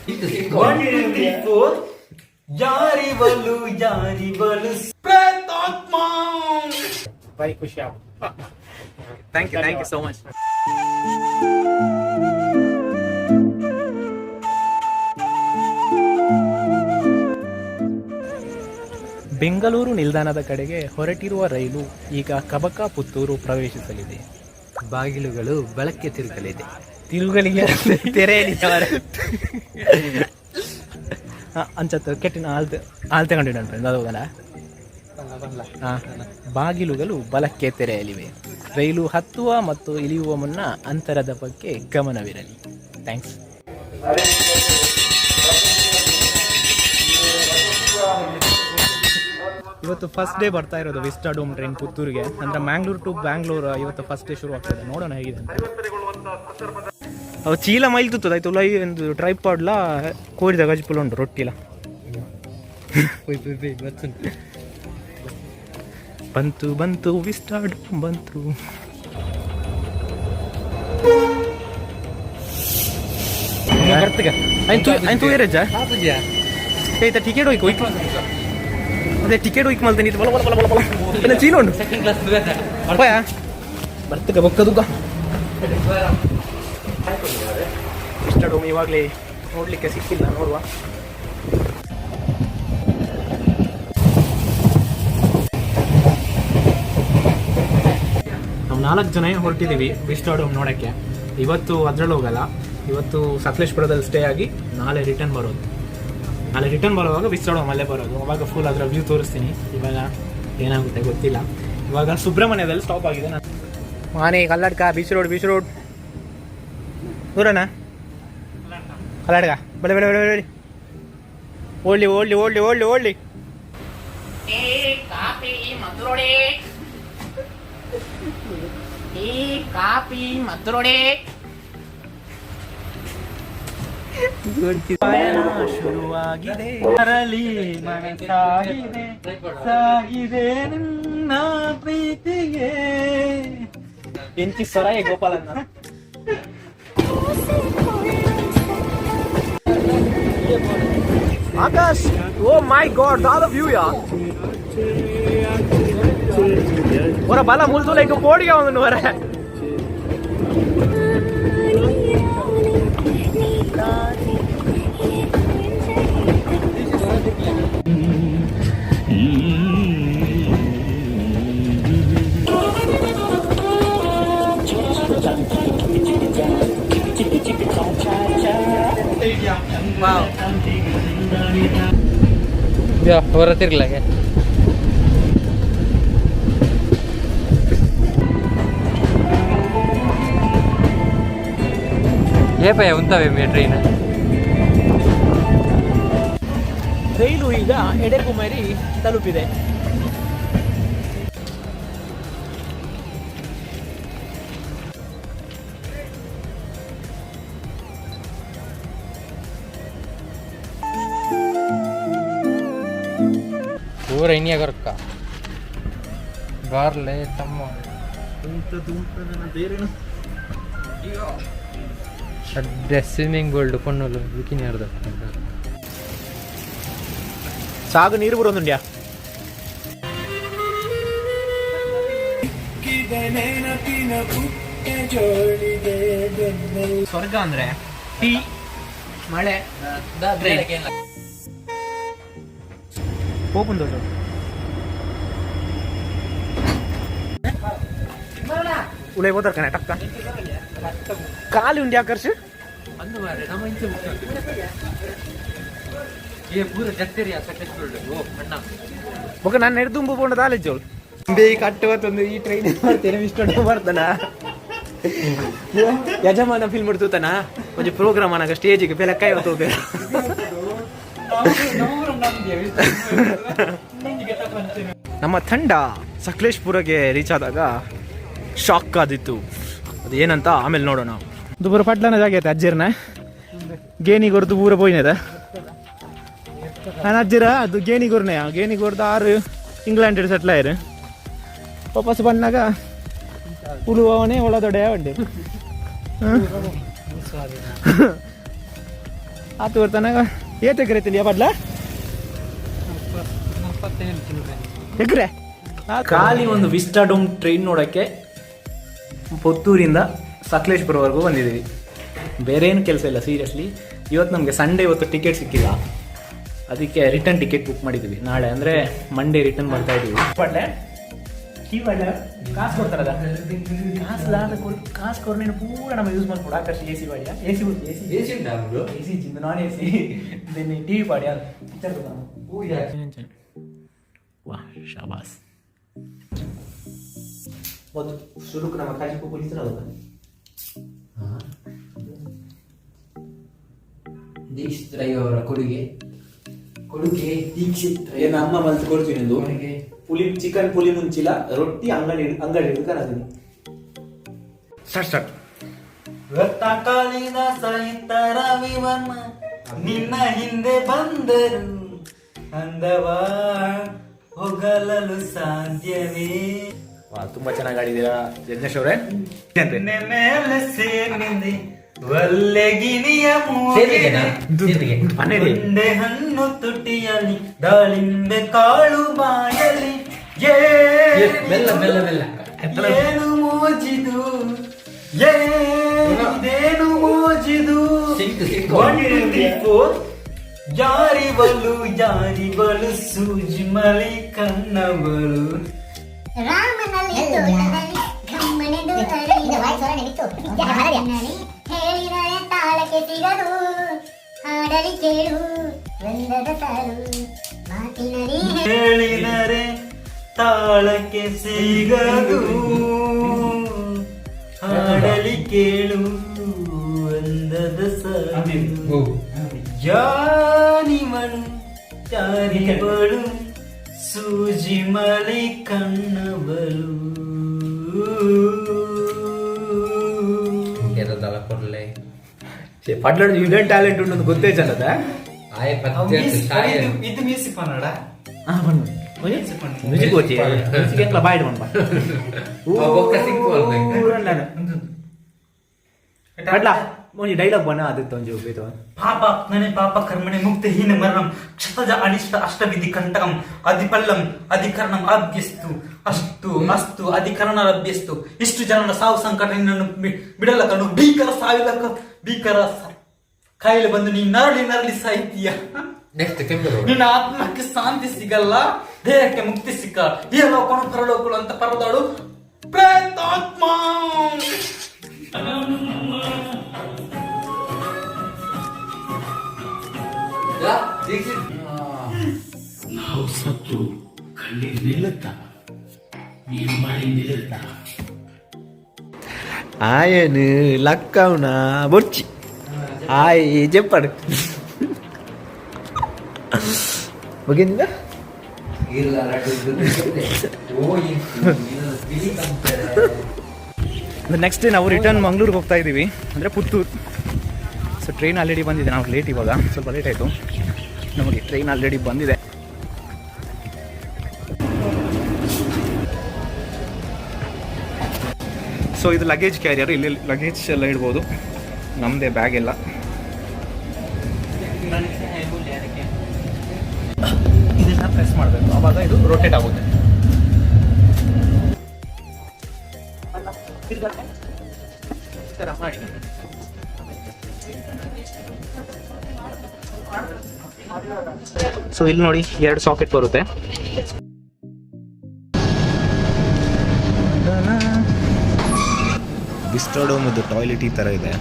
1 2 3 4 ಯಾರಿವಲು ಯಾರಿವಲು ಪ್ರೇತಾತ್ಮ. ಬಾರಿ ಖುಷಿ ಆಗುತ್ತೆ. Thank you, thank you so much. Bengaluru ನಿಲ್ದಾಣದ ಕಡೆಗೆ ಹೊರಟಿರುವ ರೈಲು ಈಗ ಕಬಕ ಪುತ್ತೂರು ಪ್ರವೇಶಿಸಲಿದೆ. ಬಾಗಿಲುಗಳು ಬೆಳಕ್ಕೆ ತಿರುಗಲಿದೆ. ತಿರುಗಲಿಗೆ ತೆರೆಯಲಿದೆ. ಅಂಚತ್ತು ಕೆಟ್ಟಿನ ಆಲ್ತೆ ಆಲ್ತೆ ಕಂಡು ಅದು. ಬಾಗಿಲುಗಳು ಬಲಕ್ಕೆ ತೆರೆಯಲಿವೆ. ರೈಲು ಹತ್ತುವ ಮತ್ತು ಇಳಿಯುವ ಮುನ್ನ ಅಂತರದ ಬಗ್ಗೆ ಗಮನವಿರಲಿ. Thanks. ಇವತ್ತು ಫಸ್ಟ್ ಡೇ ಬರ್ತಾ ಇರೋದು ವಿಸ್ಟಾ ಡೋಮ್ ಟ್ರೈನ್ ಪುತ್ತೂರಿಗೆ. ಅಂದರೆ ಮ್ಯಾಂಗ್ಳೂರ್ ಟು ಬ್ಯಾಂಗ್ಳೂರ್ ಇವತ್ತು ಫಸ್ಟ್ ಡೇ ಶುರು ಆಗ್ತದೆ. ನೋಡೋಣ ಹೇಗಿದೆ ಅಂತ. ಅವು ಚೀಲ ಮೈಲ್ ತುತ್ತದ ಆಯ್ತು. ಉಲೈ ಒಂದು ಟ್ರೈಪಾಡ್ಲ ಕೋರಿದ ಗಜ್ಪುಲ ಉಂಟು, ರೊಟ್ಟಿಲ. ಬಂತು ಬಂತು, ವಿಸ್ಟಾ ಡೋಮ್ ಬಂತು. ತೂಯರಜ್ಜ ಐತ ಟಿಕೆಟ್ ಹೋಯ್ಕು ಹೋಯ್ಕು. ಅದೇ ಟಿಕೆಟ್ ಹೋಯ್ಕು ಮಲ್ತೇನೆ. ಇದು ಬಲ ಬಲ ಬಲ ಬಲ ಬಲ ಇಲ್ಲ ಚೀಲ ಉಂಟು. ಪೋಯ ಬರ್ತಕ ಬೊಕ್ಕದುಗ. ವಿಸ್ಟಾ ಡೋಮ್ ಇವಾಗಲೇ ನೋಡಲಿಕ್ಕೆ ಸಿಕ್ಕಿಲ್ಲ, ನೋಡುವ. ನಾವು ನಾಲ್ಕು ಜನ ಹೊರಟಿದ್ದೀವಿ ವಿಸ್ಟಾ ಡೋಮ್ ನೋಡೋಕ್ಕೆ. ಇವತ್ತು ಅದರಲ್ಲಿ ಹೋಗಲ್ಲ. ಇವತ್ತು ಸಕಲೇಶ್ಪುರದಲ್ಲಿ ಸ್ಟೇ ಆಗಿ ನಾಳೆ ರಿಟರ್ನ್ ಬರೋದು. ನಾಳೆ ರಿಟರ್ನ್ ಬರುವಾಗ ವಿಸ್ಟಾ ಡೋಮ್ ಅಲ್ಲೇ ಬರೋದು. ಅವಾಗ ಫುಲ್ ಅದರ ವ್ಯೂ ತೋರಿಸ್ತೀನಿ. ಇವಾಗ ಏನಾಗುತ್ತೆ ಗೊತ್ತಿಲ್ಲ. ಇವಾಗ ಸುಬ್ರಹ್ಮಣ್ಯದಲ್ಲಿ ಸ್ಟಾಪ್ ಆಗಿದೆ. ನಾನು ಮಾನೆ Kalladka beach road, beach road ದೂರನಾ? ಕಲ್ಲಡ್ಕ ಬಳೆ ಬಳೆ ಬಳೆ ಬಳೆ. ಓಡ್ಲಿ ಓಡ್ಲಿ ಓಡ್ಲಿ ಓಡ್ಲಿ ಓಡ್ಲಿ. ಟೀ ಕಾಫಿ ಮದ್ದುರೊಡೆ, ಟೀ ಕಾಫಿ ಮದ್ದುರೊಡೆ. ಪಯಣ ಶುರುವಾಗಿದೆ. ಅರಳಿ ಮನಸಾಗಿದೆ ಸಾಗಿದೆ ನಿನ್ನ ಪ್ರೀತಿಗೆ. ಎಂಚಿ ಸೊರಾಯ ಗೋಪಾಲನ್ನ. ಆಕಾಶ್, ಓ ಮೈ ಗಾಡ್, ದಾದ ವ್ಯೂ ಯಾ. ಒರ ಬಲ ಮುಲ್ತುಲ ಇಂಕ ಪೋಡಿಗೆ ಒಂದು ವರ. ಹೊರ ತಿರ್ಗ್ಲಾಗೆ. ಏಪಯ್ಯ ಉಂತವೆ ಮೇ ಟ್ರೈನ್. ರೈಲು ಈಗ ಎಡೆಕುಮರಿ ತಲುಪಿದೆ. ಪೂರ ಇನಿಯ ಕೊರ್ಕ ಬಾರ್ಲೆ ತಮ್ಮ. ಅಡ್ಡೆ ಸ್ವಿಮ್ಮಿಂಗ್ ಗೋಲ್ಡ್ ಪೊಣ್ಣುಲು ಬಿಕಿನಿ ಅರ್ಧ. ಸಾಗು ನೀರು ಬರೋದುಂಡ್ಯಾ. ಸ್ವರ್ಗ ಅಂದ್ರೆ ಟೀ, ಮಳೆ, ಪೋಪುಂದು ಉಲೈ ಹೋದರ್ ಕಣೆ ಟಕ್ಕ ಖಾಲಿ ಉಂಡಿ ಆಕರ್ಷ. ಅಂದು ಮಾರ್ರೆ ನಮ್ಮ ಇಂಚೆ ಏ ಪೂರ ಜತ್ತೇರಿ ಸಕಲೇಶ್ಪುರ. ಓ ಅಣ್ಣ. ಬೊಕ ನಾನು ನೆಡ್ದುಂಬು ಪೋಂಡ ದಾಲೆಜ್ಜೋಳು ಬೇ ಕಟ್ಟುವ ಈ ಟ್ರೈನ್ ಬರ್ತೇನೆ. ಇಷ್ಟು ಬರ್ತಾನ ಯಜಮಾನ ಫಿಲ್ಮ್ ತೂತನ ಒಂಜಿ ಪ್ರೋಗ್ರಾಮ್ ಅನಾಗ ಸ್ಟೇಜಿಗೆ ಬೆಲಕ್ಕಾಯ ತೋಪೆ. ನಮ್ಮ ತಂಡ ಸಕಲೇಶ್ಪುರಗೆ ರೀಚ್ ಆದಾಗ ಶಾಕ್ ಆದಿತ್ತು. ಅದು ಏನಂತ ಆಮೇಲೆ ನೋಡೋಣ. ದುಬರ ಪಟ್ಲನ ಜಾಗ ಐತೆ. ಅಜ್ಜಿರ್ನ ಗೇನಿಗೊರ್ದು ಊರ ಪೋಯಿನದ. ನಾನು ಅಜ್ಜಿರ ಅದು ಗೇನಿಗೊರ್ನೆ ಗೇನಿಗೊರ್ದು ಆರು ಇಂಗ್ಲೆಂಡ್ ಸೆಟ್ಲ್ ಆಯ್ರು. ವಾಪಸ್ ಬಂದಾಗ ಉಳುವವನೇ ಒಳದೊಡೆ ಉಂಡೆ. ಆತು ಬರ್ತಾನಾಗ ಏತ್ ಎಕರೆ ತಿಂಡಿಯಾ ಬಡ್ಲ? ಎಕರೆ ಖಾಲಿ ಒಂದು ವಿಸ್ಟಾಡೋಮ್ ಟ್ರೈನ್ ನೋಡೋಕ್ಕೆ ಪುತ್ತೂರಿಂದ ಸಕಲೇಶ್ಪುರವರೆಗೂ ಬಂದಿದ್ದೀವಿ. ಬೇರೆ ಏನು ಕೆಲಸ ಇಲ್ಲ ಸೀರಿಯಸ್ಲಿ. ಇವತ್ತು ನಮಗೆ ಸಂಡೇ, ಇವತ್ತು ಟಿಕೆಟ್ ಸಿಕ್ಕಿಲ್ಲ. ಅದಕ್ಕೆ ರಿಟರ್ನ್ ಟಿಕೆಟ್ ಬುಕ್ ಮಾಡಿದ್ದೀವಿ. ನಾಳೆ ಅಂದರೆ ಮಂಡೇ ರಿಟರ್ನ್ ಬರ್ತಾ ಇದ್ದೀವಿ. ಪಡ್ಲೆ ಟೀ ಪಡ್ಲೆ ಕಾಸು ಕೊಡ್ತಾರಲ್ಲ, ಕಾಸು ಲಾದ ಕೊಡ್ ಕಾಸು ಕೊರ್ನೇನು ಪೂರ ನಮ್ಮ ಯೂಸ್ ಮಾಡ್ಕೊಡು. ಆಕರ್ಷ ಎ ಸಿ ಬಾಡಿಯ A C A C AC. A C ಚಿಂದು ನಾನ್ ಎ ಸಿ ಟಿ ವಿ ಪಾಡಿಯ ಪಿಕ್ಚರ್. ವಾಹ್, ಶಾಬಾಸ್. ಒಂದು ಶುರುಕ್ ನಮ್ಮ ಕಾಜಿಪು ಪೊಲೀಸರು. ದೀಕ್ಷಿತ್ ರೈ ಅವರ ಕೊಡುಗೆ, ಕೊಡುಗೆ ದೀಕ್ಷಿತ್ ರೈ. ಏನು ಅಮ್ಮ ಮಲ್ತು ಕೊಡ್ತೀನಿ ಎಂದು. ಕೊಡುಗೆ. ಪುಲಿ ಚಿಕನ್ ಪುಲಿ ಮುಂಚಿಲ ರೊಟ್ಟಿ ಅಂಗಡಿ ಅಂಗಡಿ ಕರದೀನಿ. Start start. ವ್ಯರ್ಥ ಕಾಳಿದಾಸ ಇತ್ತ ರವಿವರ್ಮ ನಿನ್ನ ಹಿಂದೆ ಬಂದರು, ಅಂದವ ಹೊಗಳಲು ಸಾಧ್ಯವೇ? ತುಂಬಾ ಚೆನ್ನಾಗಿ ಆಡಿದ್ದೀರಾ ಯಜ್ಞೇಶ್ ಅವರೇ. ನಿನ್ನೆ ಮೇಲೆ ಸೇಮಿದೆ ಒಲ್ಲೆಗಿನಿಯ ಸೇಬಿಗೆನಾ? ಮೂಗಿದೆ. ಸೇಬಿಗೆ. ಮನೇಲಿ. ಒಂಡೆ ಹಣ್ಣು ತುಟಿಯಲ್ಲಿ, ದಾಳಿಂಬೆ ಕಾಳು ಬಾಯಲಿ. ಬೆಲ್ಲ ಬೆಲ್ಲ ಬೆಲ್ಲ. ಏನು ಮೋಜಿದು, ಏನಿದೇನು ಮೋಜಿದು? ಸಿಕ್ಕು, ಸಿಕ್ಕು. 1 2 3 4. ಯಾರಿವಳು ಯಾರಿವಳು ಸೂಜಿಮಲಿ ಕಣ್ಣವಳು? ರಾಮನಲ್ಲಿ ತೋಟದಲ್ಲಿ ಘಮ್ಮನೆಂದು ಅರಳಿದ ಹಾಡಿನಲ್ಲಿ ಹೇಳಿದರೆ ತಾಳಕ್ಕೆ ಸಿಗದು, ಹಾಡಲಿ ಕೇಳು ವೃಂದದ ಸಾಲು ಮಾತಿನಲ್ಲಿ. ಹೇಳಿದರೆ ತಾಳಕ್ಕೆ ಸಿಗದು, ಹಾಡಲಿ ಕೇಳು ಅಂದದ ಸಾಲು. ಯಾರಿವಳು ಯಾರಿವಳು ಸೂಜಿಮಲಿ ಕಣ್ಣವಳು? ಎರದಲ ಕೊಡ್ಲೆ. ಪಡ್ಲಾಡು ಹಿಡನ್ ಟ್ಯಾಲೆಂಟ್ ಉಂಟು ಗೊತ್ತೇ ಚಲ್ಲದ. ಆಯ್ ಪತ್ತೆ ಸಾಯ. ಇದು ಮ್ಯೂಸಿಕ್ ಪನ್ನಡ. ಮ್ಯೂಸಿಕ್ ಕೋಚಿ ಮ್ಯೂಸಿಕ್ ಎಂಕ್ಲ ಬಾಯ್ಡ್ ಮನ್ಪ. ಬೊಕ್ಕ ಸಿಕ್ಕು ಅಲ್ಬೇಕು. ಪಡ್ಲಾ ಒಂಜಿ ಡೈಲಾಗ್ ಬನ್ನ ಆದಿತ್ತು ಒಂಜಿ ಹೋಗ್ಬೇಕು. ಪಾಪಾತ್ಮನೆ ಪಾಪ ಕರ್ಮಣೆ ಮುಕ್ತಹೀನ ಮರಣಂ ಕ್ಷತಜ ಅನಿಷ್ಟ ಅಷ್ಟವಿಧಿ ಕಂಟಕಂ ಅಧಿಪಲ್ಲಂ ಅಧಿಕರಣಂ ಅಭ್ಯಸ್ತು ಅಷ್ಟು ಅಸ್ತು ಅಧಿಕರಣ ಅಭ್ಯಸ್ತು. ಇಷ್ಟು ಜನರ ಸಾವು ಸಂಕಟ ನಿನ್ನನ್ನು ಬಿಡಲ್ಲ ಕಣು. ಭೀಕರ ಸಾವಿಲ್ಲ, ಭೀಕರ ಕಾಯಿಲೆ ಬಂದು ನೀ ನರಳಿ ನರಳಿ ಸಾಯ್ತೀಯ. ನೆಕ್ಸ್ಟ್ ಕೆಂಪು. ನಿನ್ನ ಆತ್ಮಕ್ಕೆ ಶಾಂತಿ ಸಿಗಲ್ಲ, ದೇಹಕ್ಕೆ ಮುಕ್ತಿ ಸಿಕ್ಕ. ಈ ಲೋಕನು ಪರಲೋಕಗಳು ಅಂತ ಪರದಾಡು ಪ್ರೇತಾತ್ಮ. ದೀಕ್ಷಿತ್. ನಾವು ಸತ್ತು ಕಣ್ಣೀರು ನಿಲ್ಲುತ್ತಾ? ನೀರು ಮಾಡಿ ನಿಲ್ಲುತ್ತಾ? ಆಯನು ಲಕ್ಕವನ ಬೊರ್ಚಿ ಆಯ್ ಜೆಪ್ಪಡು ಮುಗಿಂದ. ಇಲ್ಲ ಓ ಬಿಳಿ ಕಂಪೆ. ನೆಕ್ಸ್ಟ್ ಡೇ ನಾವು ರಿಟರ್ನ್ ಮಂಗ್ಳೂರಿಗೆ ಹೋಗ್ತಾ ಇದ್ದೀವಿ, ಅಂದರೆ ಪುತ್ತೂರು. ಸೊ ಟ್ರೈನ್ ಆಲ್ರೆಡಿ ಬಂದಿದೆ. ನಾವು ಲೇಟ್, ಇವಾಗ ಸ್ವಲ್ಪ ಲೇಟ್ ಆಯಿತು ನಮಗೆ. ಟ್ರೈನ್ ಆಲ್ರೆಡಿ ಬಂದಿದೆ. ಸೊ ಇದು ಲಗೇಜ್ ಕ್ಯಾರಿಯರ್. ಇಲ್ಲಿ ಲಗೇಜ್ ಎಲ್ಲ ಇಡ್ಬೋದು, ನಮ್ಮದೇ ಬ್ಯಾಗ್ ಎಲ್ಲ. ಇದನ್ನ ಪ್ರೆಸ್ ಮಾಡಬೇಕು, ಆವಾಗ ಇದು ರೊಟೇಟ್ ಆಗುತ್ತೆ. ಈ ಥರ ಮಾಡಿ. ಸೊ ಇಲ್ಲಿ ನೋಡಿ, ಎರಡು ಸಾಕೆಟ್ ಬರುತ್ತೆ. ವಿಸ್ಟಾಡೋಮದ್ದು ಟಾಯ್ಲೆಟ್ ಈ ಥರ ಇದೆ.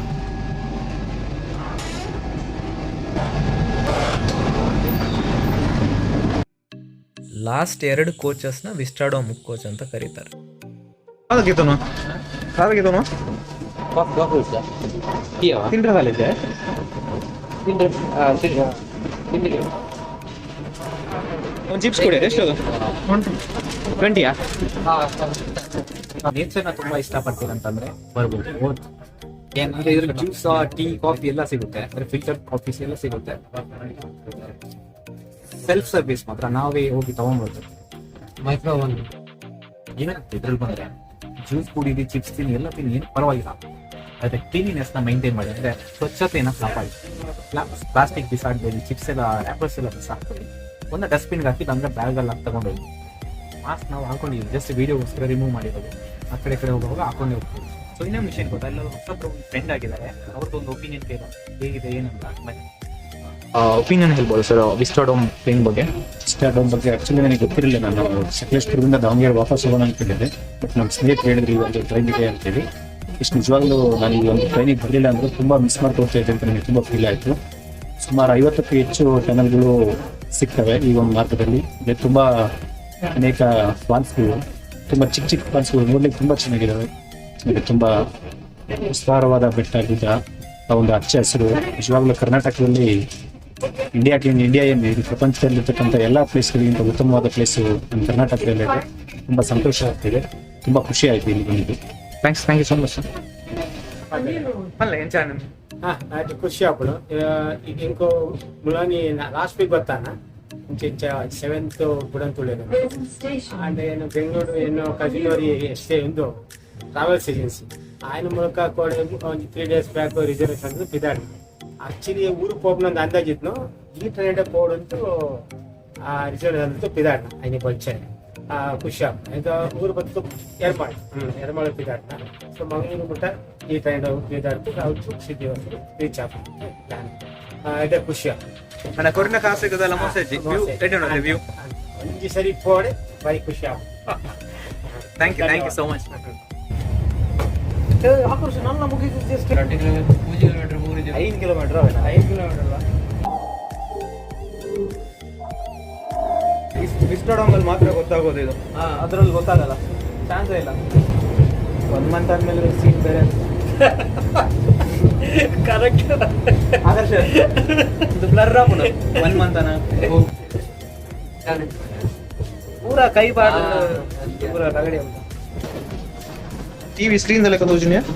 ಲಾಸ್ಟ್ ಎರಡು ಕೋಚಸ್ನ ವಿಸ್ಟಾಡೋಮ್ ಕೋಚ್ ಅಂತ ಕರೀತಾರೆ. ಕಾಫಿ ಕಾಫಿ ಟೀಯಾ? ತಿಂಡ್ರದಲ್ಲಿದೆ. ತಿಂದ್ರೆ ತಿಂಡಿ. ಒಂದು ಚಿಪ್ಸ್ ಕೊಡಿ. ಎಷ್ಟು ಅದು? 20ಯಾ? ನೇಚರ್ನ ತುಂಬಾ ಇಷ್ಟಪಡ್ತೀರಂತಂದ್ರೆ ಬರ್ಬೋದು. ಏನಂದ್ರೆ ಇದ್ರಲ್ಲಿ ಜ್ಯೂಸ್, ಟೀ, ಕಾಫಿ ಎಲ್ಲ ಸಿಗುತ್ತೆ. ಅಂದ್ರೆ ಫಿಲ್ಟರ್ ಕಾಫೀಸ್ ಎಲ್ಲ ಸಿಗುತ್ತೆ. ಸೆಲ್ಫ್ ಸರ್ವಿಸ್ ಮಾತ್ರ, ನಾವೇ ಹೋಗಿ ತಗೊಂಡ್ಬರ್ಬೇಕು. Micro one. ಏನಾಗುತ್ತೆ, ಇದ್ರಲ್ಲಿ ಬಂದ್ರೆ ಜ್ಯೂಸ್ ಕುಡೀರಿ, ಚಿಪ್ಸ್ ತಿನ್ನಿ, ಎಲ್ಲ ತಿನ್ನಿ, ಏನು ಪರವಾಗಿಲ್ಲ. ಆದರೆ ಕ್ಲೀನಿನೆಸ್ನ ಮೈಂಟೈನ್ ಮಾಡಿ, ಅಂದ್ರೆ ಸ್ವಚ್ಛತೆಯನ್ನು ಕಾಪಾಡಿ. ಪ್ಲಾಸ್ಟಿಕ್ ಬಿಸಾಡಬೇಡಿ, ಚಿಪ್ಸ್ ಎಲ್ಲ ರ್ಯಾಪರ್ಸ್ ಎಲ್ಲ ಬಿಸಾಕಬೇಡಿ. ಒಂದು ಡಸ್ಟ್ಬಿನ್ಗೆ ಹಾಕಿ, ಅಂದರೆ ಬ್ಯಾಗಲ್ಲಿ ಹಾಕಿ ತಗೊಂಡೋಗಿ. ಮಾಸ್ಕ್ ನಾವು ಹಾಕೊಂಡಿದ್ದೀವಿ, ಜಸ್ಟ್ ವೀಡಿಯೋಗೋಸ್ಕರ ರಿಮೂವ್ ಮಾಡಿರೋದು. ಆ ಕಡೆ ಈ ಕಡೆ ಹೋಗುವಾಗ ಹಾಕೊಂಡೇ ಹೋಗ್ತೀವಿ. ಸೊ ಇನ್ನೊಂದು ವಿಷಯ ಗೊತ್ತಾ, ಎಲ್ಲ ಹೊಸಬ್ರು ಫ್ರೆಂಡ್ ಆಗಿದ್ದಾರೆ, ಅವ್ರದ್ದು ಒಂದು ಒಪಿನಿಯನ್ ಕೇಳೋಣ, ಹೇಗಿದೆ ಏನಂತ. ಬನ್ನಿ, ಒಪಿನಿಯನ್ ಹೇಳ್ಬೋದು ಸರ್ ವಿಸ್ಟಾಡೋಮ್ ಟ್ರೈನ್ ಬಗ್ಗೆ. ವಿಸ್ಟಾಡೋಮ್ ಬಗ್ಗೆ ಆಕ್ಚುಲಿ ನನಗೆ ಗೊತ್ತಿರಲಿಲ್ಲ. ನಾನು ಸಕಲೇಶ್ಪುರದಿಂದ ದಾವಣಗೆರೆ ವಾಪಸ್ ಹೋಗೋಣ ಅಂತಿದ್ದೆ. ಬಟ್ ನಮ್ಮ ಸ್ನೇಹಿತರು ಹೇಳಿದ್ರು ಈ ಒಂದು ಟ್ರೈನ್ ಇದೆ ಅಂತೇಳಿ. ಇಷ್ಟು ನಿಜವಾಗ್ಲೂ ನಾನು ಈ ಒಂದು ಟ್ರೈನಿಗೆ ಬರಲಿಲ್ಲ ಅಂದ್ರೆ ತುಂಬಾ ಮಿಸ್ ಮಾಡ್ಕೊಳ್ತಾ ಇದ್ದೆ ಅಂತ ನನಗೆ ತುಂಬಾ ಫೀಲ್ ಆಯಿತು. ಸುಮಾರು 50ಕ್ಕೂ ಹೆಚ್ಚು ಟನಲ್ಗಳು ಸಿಗ್ತವೆ ಈ ಒಂದು ಮಾರ್ಗದಲ್ಲಿ. ಇಲ್ಲಿ ತುಂಬಾ ಅನೇಕ ಫಾಲ್ಸ್ಗಳು, ತುಂಬಾ ಚಿಕ್ಕ ಚಿಕ್ಕ ಫಾಲ್ಸ್ಗಳು ನೋಡ್ಲಿಕ್ಕೆ ತುಂಬಾ ಚೆನ್ನಾಗಿದ್ದಾವೆ. ಆಮೇಲೆ ತುಂಬಾ ವಿಸ್ತಾರವಾದ ಬೆಟ್ಟ ಗುಡ್ಡ, ಆ ಒಂದು ಹಚ್ಚ ಹಸಿರು ನಿಜವಾಗ್ಲೂ ಕರ್ನಾಟಕದಲ್ಲಿ, ಇಂಡಿಯಾಕ್ಕೆ, ಇಂಡಿಯಾ ಏನು, ಇದು ಪ್ರಪಂಚದಲ್ಲಿರ್ತಕ್ಕಂಥ ಎಲ್ಲ ಪ್ಲೇಸ್ಗಳಿಗಿಂತ ಉತ್ತಮವಾದ ಪ್ಲೇಸು ನಮ್ಮ ಕರ್ನಾಟಕದಲ್ಲಿದೆ. ತುಂಬಾ ಸಂತೋಷ ಆಗ್ತಿದೆ, ತುಂಬಾ ಖುಷಿ ಆಯ್ತು ಇಲ್ಲಿ ಬಂದಿದ್ದು. Thanks, thank you so much sir. ಅಲ್ಲ ಎಂಚ? ಆಯ್ತು, ಖುಷಿ ಆಪುಂಡು. ಇಂಕು ಮುಳನಿ ಲಾಸ್ಟ್ ವೀಕ್ ಬರ್ತಾನ ಇಂಚ ಸೆವೆಂತ್ ಬುಡಂತುಳ್ಳೇನು. ಅಂಡ್ ಏನು ಬೆಂಗಳೂರು ಏನು ಕಜಿನೋರಿ ಎಷ್ಟೇ ಒಂದು ಟ್ರಾವೆಲ್ಸ್ ಏಜೆನ್ಸಿ ఆయన ಮೂಲಕ ಕೋಡೆ ಒಂದು 3 ಡೇಸ್ ಬ್ಯಾಕ್ ರಿಸರ್ವೇಷನ್ ಪಿದಾಡಿ. ಆಕ್ಚುಲಿ ಊರು ಪೋಪನ ಒಂದು ಅಂದಾಜಿತ್ನು. ಈ ಟ್ರೈನ್ ಪೋಡಂತೂ ಆ ರಿಸರ್ವೇಷನ್ ಅಂತೂ ಪಿದಾಡ್ನ ಐನಿ ಬೊಚ್ಚೆ ಖುಷಿ ಆಪುಂಡು. ಈಗ ಊರು ಬತ್ತು ಎರ್ಮಾಳ್, ಎರ್ಮಾಳ್ ಪಿದಾಡ್ನ. ಸೊ ಮಂಗಳೂರು ಮುಟ್ಟ ಈ ಟ್ರೈನ್ ಪಿದಾಡ್ತು ಅವ್ರು ಸಿಟಿ ರೀಚ್ ಆಪುಂಡು ಪ್ಲಾನ್ ಇದೆ. ಖುಷಿ ಆಪುಂಡು. ನನ್ನ ಕೊರಿನ ಕಾಸು ಮೋಸಜ್ಜಿ ವ್ಯೂ ಎಡ್ಡೆ ವ್ಯೂ. ಒಂಜಿ ಸರಿ ಪೋಡೆ ಬಾರಿ ಖುಷಿ ಆಪುಂಡು. Thank you, thank you so much. 5 kilometre. 5 kilometre. ವಿಸ್ಟಾಡೋಮಲ್ಲಿ ಮಾತ್ರ ಗೊತ್ತಾಗೋದು ಇದು. ಅದರಲ್ಲಿ ಗೊತ್ತಾಗಲ್ಲ, ಚಾನ್ಸೇ ಇಲ್ಲ. ಒನ್ ಮಂತ್ ಆದ್ಮೇಲೆ ಸೀಟ್ ಬೇರೆ. ಕರೆಕ್ಟ್. ಆದರ್ಶ, ಇದು ಬ್ಲರ್ ಆಪುಂಡು ಒನ್ ಮಂತ್ ಅನ್ನ. ಪೂರಾ ಕೈ ಬಾರ್ದು, ಪೂರಾ ರಗಡಿ ಉಂಟು. TV screen junior.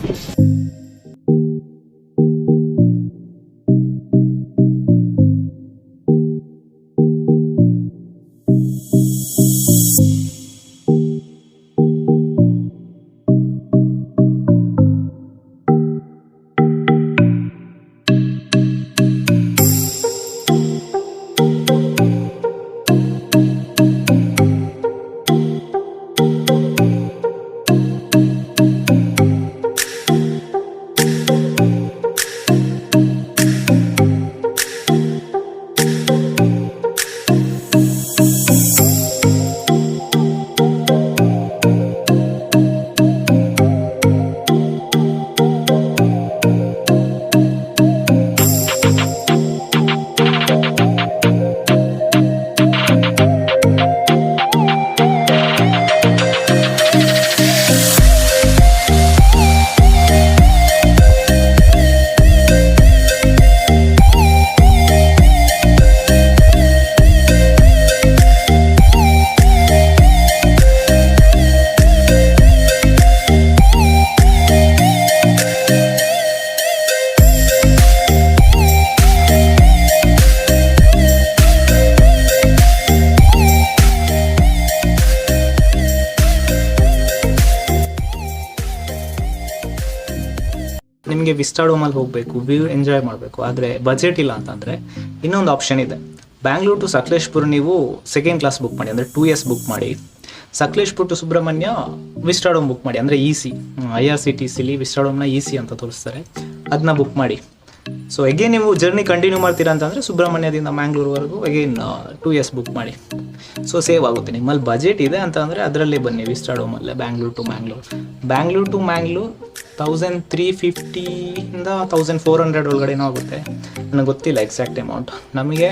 ನಿಮಗೆ ವಿಸ್ಟಾಡೋಮಲ್ಲಿ ಹೋಗಬೇಕು, ವ್ಯೂ ಎಂಜಾಯ್ ಮಾಡಬೇಕು, ಆದರೆ ಬಜೆಟ್ ಇಲ್ಲ ಅಂತಂದರೆ ಇನ್ನೊಂದು ಆಪ್ಷನ್ ಇದೆ. ಬ್ಯಾಂಗ್ಳೂರ್ ಟು ಸಕಲೇಶ್ಪುರ ನೀವು second class book ಮಾಡಿ, ಅಂದರೆ 2 ಎಸ್ ಬುಕ್ ಮಾಡಿ. ಸಕಲೇಶ್ಪುರ ಟು ಸುಬ್ರಹ್ಮಣ್ಯ ವಿಸ್ಟಾಡೋಮ್ ಬುಕ್ ಮಾಡಿ, ಅಂದರೆ ಇ ಸಿ, ಐಆರ್ಸಿಟಿಸಿಲಿ ವಿಸ್ಟಾಡೋಮ್ನ ಇ ಸಿ ಅಂತ ತೋರಿಸ್ತಾರೆ, ಅದನ್ನ ಬುಕ್ ಮಾಡಿ. ಸೊ ಎಗೇನ್ ನೀವು ಜರ್ನಿ ಕಂಟಿನ್ಯೂ ಮಾಡ್ತೀರಾ ಅಂತಂದರೆ ಸುಬ್ರಹ್ಮಣ್ಯದಿಂದ ಮ್ಯಾಂಗ್ಳೂರ್ವರೆಗೂ ಅಗೇನ್ 2 ಎಸ್ ಬುಕ್ ಮಾಡಿ. ಸೊ ಸೇವ್ ಆಗುತ್ತೆ. ನಿಮ್ಮಲ್ಲಿ ಬಜೆಟ್ ಇದೆ ಅಂತ ಅಂದರೆ ಅದರಲ್ಲೇ ಬನ್ನಿ, ವಿಸ್ಟಾಡೋಮಲ್ಲೇ. ಬ್ಯಾಂಗ್ಳೂರ್ ಟು ಮ್ಯಾಂಗ್ಳೂರ್, ಬ್ಯಾಂಗ್ಳೂರ್ ಟು ಮ್ಯಾಂಗ್ಳೂರ್ 1350ಇಂದ 1400 ಒಳಗಡೆನೋ ಆಗುತ್ತೆ, ನನಗೆ ಗೊತ್ತಿಲ್ಲ ಎಕ್ಸಾಕ್ಟ್ ಅಮೌಂಟ್. ನಮಗೆ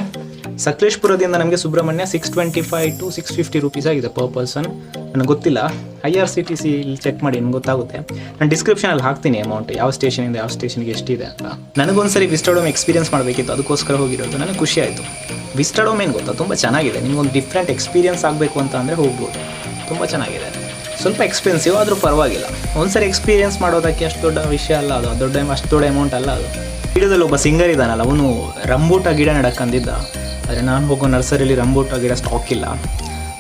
ಸಕಲೇಶ್ಪುರದಿಂದ ನಮಗೆ ಸುಬ್ರಹ್ಮಣ್ಯ 625 to 650 rupees ಆಗಿದೆ ಪರ್ ಪರ್ಸನ್. ನನಗೆ ಗೊತ್ತಿಲ್ಲ, ಐಆರ್ಸಿಟಿಸಿ ಇಲ್ಲಿ ಚೆಕ್ ಮಾಡಿ, ನಿಮ್ಗೆ ಗೊತ್ತಾಗುತ್ತೆ. ನಾನು ಡಿಸ್ಕ್ರಿಪ್ಷನಲ್ಲಿ ಹಾಕ್ತೀನಿ ಅಮೌಂಟ್, ಯಾವ ಸ್ಟೇಷನಿಂದ ಯಾವ ಸ್ಟೇಷನ್ಗೆ ಎಷ್ಟಿದೆ ಅಂತ. ನನಗೊಂದ್ಸರಿ ವಿಸ್ಟಾಡೋಮ್ ಎಕ್ಸ್ಪೀರಿಯನ್ಸ್ ಮಾಡಬೇಕಿತ್ತು, ಅದಕ್ಕೋಸ್ಕರ ಹೋಗಿರೋದು. ನನಗೆ ಖುಷಿ ಆಯಿತು. ವಿಸ್ಟಾಡೋಮ್ ಏನು ಗೊತ್ತಾ, ತುಂಬ ಚೆನ್ನಾಗಿದೆ. ನಿಮ್ಗೊಂದು ಡಿಫ್ರೆಂಟ್ ಎಕ್ಸ್ಪೀರಿಯನ್ಸ್ ಆಗಬೇಕು ಅಂತ ಅಂದರೆ ಹೋಗ್ಬೋದು, ತುಂಬ ಚೆನ್ನಾಗಿದೆ. ಸ್ವಲ್ಪ ಎಕ್ಸ್ಪೆನ್ಸಿವ್ ಆದರೂ ಪರವಾಗಿಲ್ಲ. ಒಂದ್ಸರಿ ಎಕ್ಸ್ಪೀರಿಯನ್ಸ್ ಮಾಡೋದಕ್ಕೆ ಅಷ್ಟು ದೊಡ್ಡ ವಿಷಯ ಅಲ್ಲ ಅದು. ಅಷ್ಟು ದೊಡ್ಡ ಅಮೌಂಟ್ ಅಲ್ಲ ಅದು. ವಿಡಿಯೋದಲ್ಲಿ ಒಬ್ಬ ಸಿಂಗರ್ ಇದ್ದಾನಲ್ಲ, ಅವನು ರಂಬೂಟ ಗಿಡ ನೆಡಕ್ಕಂದಿದ್ದ. ಆದರೆ ನಾನು ಹೋಗೋ ನರ್ಸರಿಲಿ ರಂಬೂಟ ಗಿಡ ಸ್ಟಾಕ್ ಇಲ್ಲ.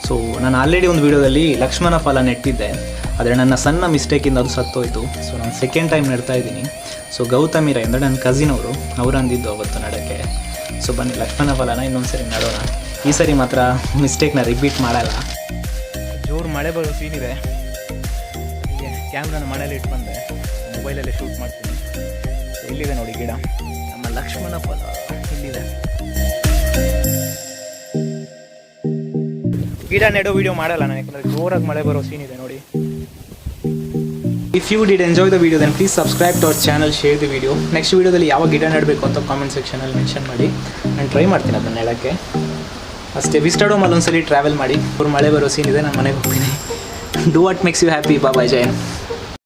ಸೊ ನಾನು ಆಲ್ರೆಡಿ ಒಂದು ವಿಡಿಯೋದಲ್ಲಿ ಲಕ್ಷ್ಮಣ ಫಲ ನೆಟ್ಟಿದ್ದೆ. ಆದರೆ ನನ್ನ ಸಣ್ಣ ಮಿಸ್ಟೇಕಿಂದ ಅದು ಸತ್ತೋಯ್ತು. ಸೊ ನಾನು ಸೆಕೆಂಡ್ ಟೈಮ್ ನೆಡ್ತಾ ಇದ್ದೀನಿ. ಸೊ ಗೌತಮಿ ರೈ ಅಂದರೆ ನನ್ನ ಕಸಿನ್ ಅವರು, ಅವ್ರು ಅಂದಿದ್ದು ಅವತ್ತು ನಡೋಕ್ಕೆ. ಸೊ ಬನ್ನಿ, ಲಕ್ಷ್ಮಣ ಫಲನ ಇನ್ನೊಂದು ಸರಿ ನಡೋಣ. ಈ ಸರಿ ಮಾತ್ರ ಮಿಸ್ಟೇಕ್ನ ರಿಪೀಟ್ ಮಾಡಲ್ಲ. ಜೋರು ಮಳೆ ಬರೋ ಸೀನ್ ಇದೆ. ಹೀಗೆ ಕ್ಯಾಮ್ರಾನ ಮನೇಲಿ ಇಟ್ಟು ಬಂದೆ, ಮೊಬೈಲಲ್ಲೇ ಶೂಟ್ ಮಾಡ್ತೀನಿ. ಸೊ ಇಲ್ಲಿದೆ ನೋಡಿ ಗಿಡ, ನಮ್ಮ ಲಕ್ಷ್ಮಣ ಫಲ ಇಲ್ಲಿದೆ. ಗಿಡ ನೆಡೋ ವಿಡಿಯೋ ಮಾಡಲ್ಲ ನಾನು, ಯಾಕಂದರೆ ಜೋರಾಗಿ ಮಳೆ ಬರೋ ಸೀನ್ ಇದೆ ನೋಡಿ. If you did enjoy the video, then please subscribe to our channel, share the video. Next ವೀಡಿಯೋದಲ್ಲಿ ಯಾವ ಗಿಡ ನೆಡಬೇಕು ಅಂತ ಕಾಮೆಂಟ್ ಸೆಕ್ಷನಲ್ಲಿ ಮೆನ್ಷನ್ ಮಾಡಿ. ನಾನು ಟ್ರೈ ಮಾಡ್ತೀನಿ ಅದನ್ನ ನೆಡೋಕ್ಕೆ. ಅಷ್ಟೇ, ವಿಸ್ಟಾಡೋಮಲ್ಲಿ ಒಂದ್ಸಲಿ ಟ್ರಾವೆಲ್ ಮಾಡಿ. ಅವ್ರು ಮಳೆ ಬರೋ ಸೀನ್ ಇದೆ, ನಾನು ಮನೆಗೆ ಹೋಗ್ತೀನಿ. Do what makes you happy. Bye, Jain.